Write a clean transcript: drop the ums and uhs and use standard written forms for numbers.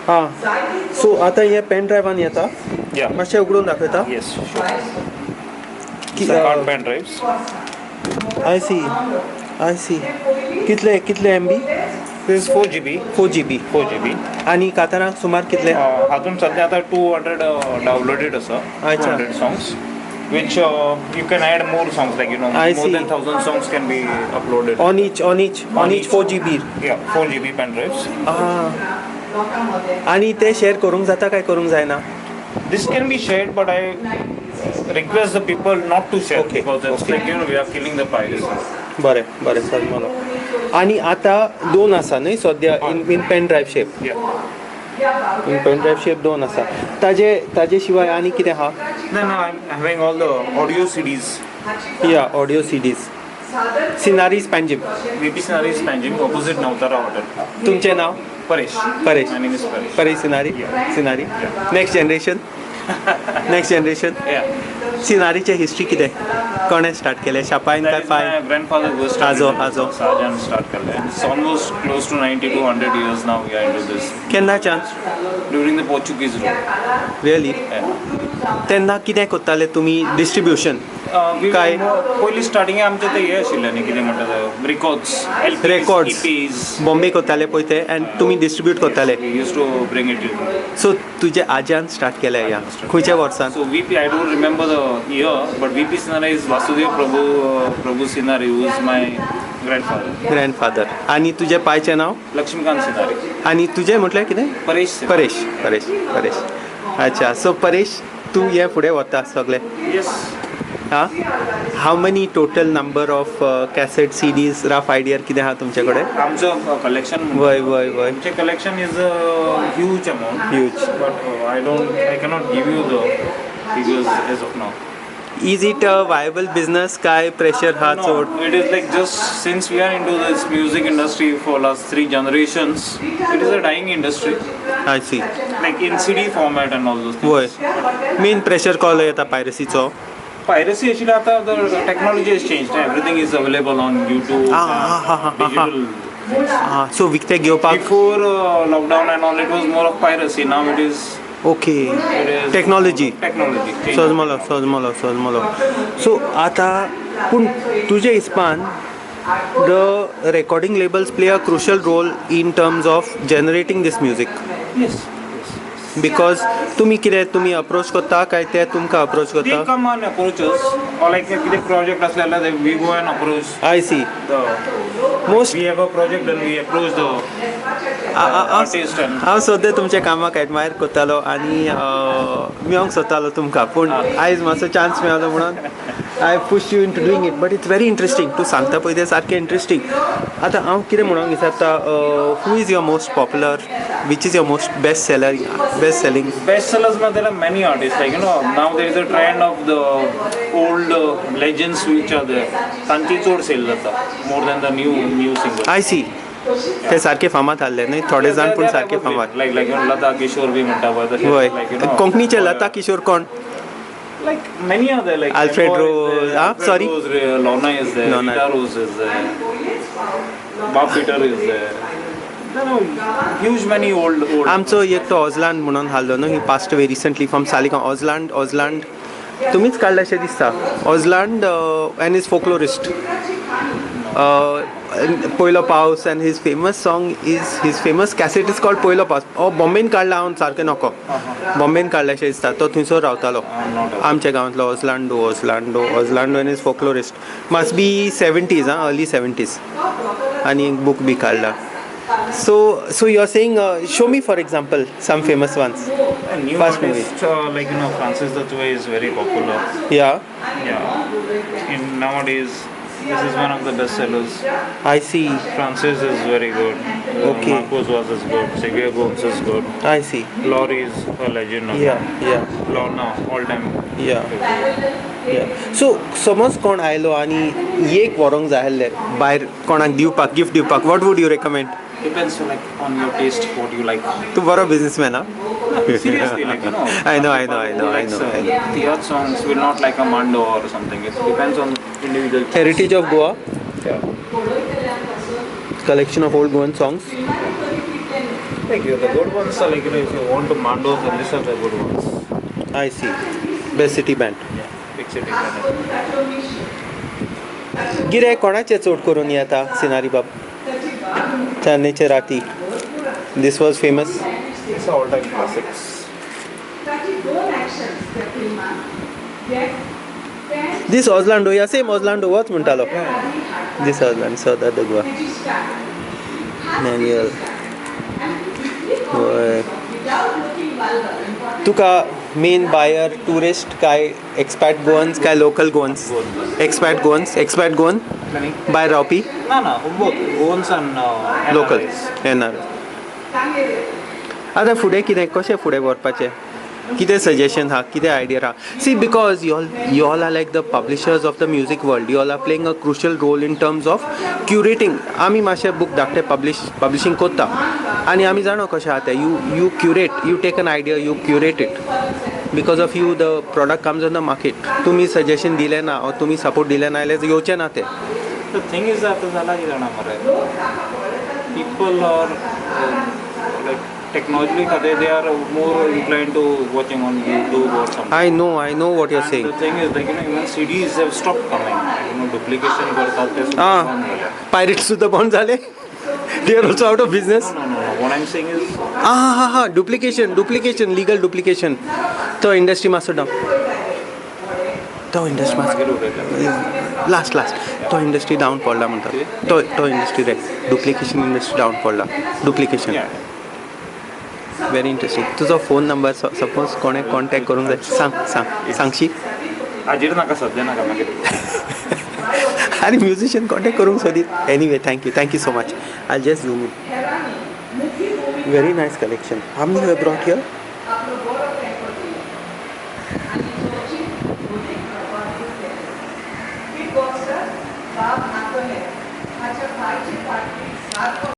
हां, सो आतां हे पेन ड्रायव्हान येता. मातशें उगडून दाखयता. Yes, sure. Pen drives. I see, I see. कितले कितले MB? This 4 GB. 4 GB. 4 GB. आनी कातारां सुमार कितले? हातून सद्या आतां 200 डावनलोडेड आसा. 200 songs, which you can add more songs, like you know, more than 1000 songs can be uploaded on each, on each, on each 4 GB. Yeah, 4 GB pen drives. आनी ते share करूंक जाता काय करूंक जायना? This can be shared, but I request the people not to share. Okay. Because it's like, you know, we are killing the piracy. बरें बरें समजलो. आनी आतां दोन आसा न्हय सद्या in pen drive shape. In pen drive shape दोन आसा. ताजे ताजे शिवाय आनी कितें आहा? No, no, I'm having all the audio CDs. Yeah, audio CDs. Sinari's Panjim. VP Sinari's Panjim, opposite Navtara Hotel. तुमचें नांव? Paresh. Paresh. My name is Paresh. Paresh Sinari. Yeah. Sinari. Yeah. Next generation. Next generation. Yeah. सिनारीचे history कितें? कोणें start केलें? शापायन काय पाय? My grandfather was started. आजो आजो. साजन start केलें. It's almost close to 90 to 100 years now we are into this. केन्नाच्यान? During the Portuguese rule. Really? तेन्ना कितें करताले तुमी? डिस्ट्रिब्युशन? काय पयलीं स्टार्टिंग आमचें तें हें आशिल्लें न्ही, कितें म्हणटा ते रिकॉर्ड्स, रेकॉर्ड्स बॉम्बे करताले पळय ते, आनी तुमी डिस्ट्रिब्यूट करताले. Use to bring it in. So तुजे आज्यान स्टार्ट केलें ह्या खंयच्या वर्सान? So VP, I don't remember the year, but VP Sinari is Vasudev Prabhu Sinari, who is my grandfather. Grandfather. आनी तुजे पायचें नांव? लक्ष्मीकांत सिनारी. आनी तुजें म्हटल्यार कितें? परेश. परेश. परेश. परेश. अच्छा, सो परेश तूं हें फुडें वता सगळें? येस. हां, how many total number of cassette CDs, rough idea कितें आहा तुमचे कडेन? आमचो कलेक्शन? वय वय वय, आमचें collection is a huge amount. Huge. But I don't, I cannot give you the figures as of now. Is it a viable business काय प्रेशर हा चड? It is like just since we are into this music industry for last 3 generations, it is a dying industry. I see. Like in CD format and all those things. वय, main pressure कसलो येता पायरसीचो? Piracy actually आता the technology has changed. Everything is available on YouTube. Digital. So विकते घेवपाक before lockdown and all, it was more of piracy. Now it is okay. Technology. Technology. सजमलो सजमलो सजमलो. So आतां पूण तुजे हिसपान the recording labels play a crucial role in terms of generating this music? Yes. Because तुमी कितें, तुमी अप्रोच करता काय ते तुमकां अप्रोच They करता? come and approach us, or like कितें project आसले जाल्यार we go and approach. I see. The most we have a project and we approach the artist and हांव सद्दां तुमच्या कामाक एडमायर करतालो आनी मेळोंक सोदतालो तुमकां, पूण आयज मातसो चान्स मेळ्ळो म्हणून I push you into doing it. But it's very interesting. तूं सांगता पळय तें सारकें इंट्रस्टींग. आतां हांव कितें म्हणूंक विचारता, who is your most popular, which is your most best seller, best selling? Best sellers, there are many artists. Like you know, now there is a trend of the old legends which are there. तांची चड sale जाता more than the new singers. I see. ते सारके फामाद आहले न्हय थोडे जाण, पूण सारके फामाद. लायक लायक लता किशोर बी म्हणटा पळय. वय, कोंकणीचे लता किशोर कोण? Like many other, like Alfred Rose, sorry, Rose, Lorna is there, Lorna. Rita Rose is there, Bob Peter is there. There are huge many old. आमचो एक तो ऑजलांड म्हणून हाडलो न्हू, he passed away recently from Saligao. Osland, Osland तुमीच काडलें अशें दिसता. Osland and his folklorist, Poylo Pavas, and his famous song is, his famous cassette is called Poylo Pavas. हो बॉम्बेन काडला, हांव सारकें नको, बॉम्बेन काडलें अशें दिसता. तो थंयसर रावतालो आमच्या गांवांतलो. Orlando, Orlando, Orlando and his folklorist must be 70s, आं, अर्ली 70s. आनी एक बूक बी काडला. So so you are saying, show me for example some famous ones. New Fast artists, like you know, Francis Datwe is very popular. Yeah. Yeah. In nowadays, this is one of the best sellers. I see. Francis is very good. Okay. Marcos was is good. Xavier Gomes is good. I see. Laurie is a legend. Yeah, yeah. Lorna, all time. Yeah. Yeah. So समज कोण आयलो आनी एक व्हरोंक जाय आसलें भायर कोणाक दिवपाक, गिफ्ट दिवपाक, what would you recommend? Depends like on your taste, what you like. तूं बरो बिजनेसमॅन आं. Seriously, like you know. I know, I know, I know, I know, I know. Theatre songs will not like a Mando or something. It depends on individual. Heritage of Goa. Yeah. Collection of old Goan songs. Like the good ones are like, you know, if you want to Mandos, and these are the good ones. I see. Best city band. Yeah, big city band. गिऱ्हायक कोणाचे चड करून येता सिनारी बाब? चान्नेचे राती. This was famous. It's all time classics. This Orlando, yeah, same Orlando वच म्हणटालो. This Orlando, Soledad de Goa. Manuel. तुका main बायर टुरिस्ट काय एक्सपॅट गोवन्स काय local Goans? Expat Goans, expat Goan भायर रावपी? ना ना, both Goans and local NR. आतां फुडें कितें कशें फुडें व्हरपाचें? कितें सजेशन आहा, कितें आयडिया आहा? See, because you all are like the publishers of the music world. You all are playing a crucial role in terms of curating. आमी मातशे बूक धाकटे पब्लिशींग करता आनी आमी जाणा कशें आहा तें. You curate, you take an idea, you curate it. Because of you the product comes on the market. तुमी सजेशन दिलें ना ऑर तुमी सपोर्ट दिलें ना जाल्यार येवचें ना तें. The thing is आतां जालां कितें जाणा मरे, people are like technology खातीर they are more inclined to watching on YouTube or something. I know what you are saying. The thing is like you know even CDs have stopped coming. You know duplication करतात ते सुद्दां बंद जालें. Pirates सुद्दां बंद जाले. They are also out of business. No. What I'm saying is duplication, legal duplication. तो industry मातसो डावन. तो इंडस्ट्री मातसो लास्ट तो इंडस्ट्री डावन पडला म्हणटा. तो इंडस्ट्री रे डुप्लिकेशन इंडस्ट्री डावन पडला. डुप्लिकेशन. Very interesting. तुजो फोन नंबर सपोज कोणे कॉन्टॅक्ट करूंक जाय, सांग सांग सांगशी? हाजेर नाका, सद्या नाका, मागीर. आनी म्युजिशियन कॉन्टॅक्ट करूंक सोदीत. Anyway, thank you so much. I just zoom in. Very nice collection. How many you brought here?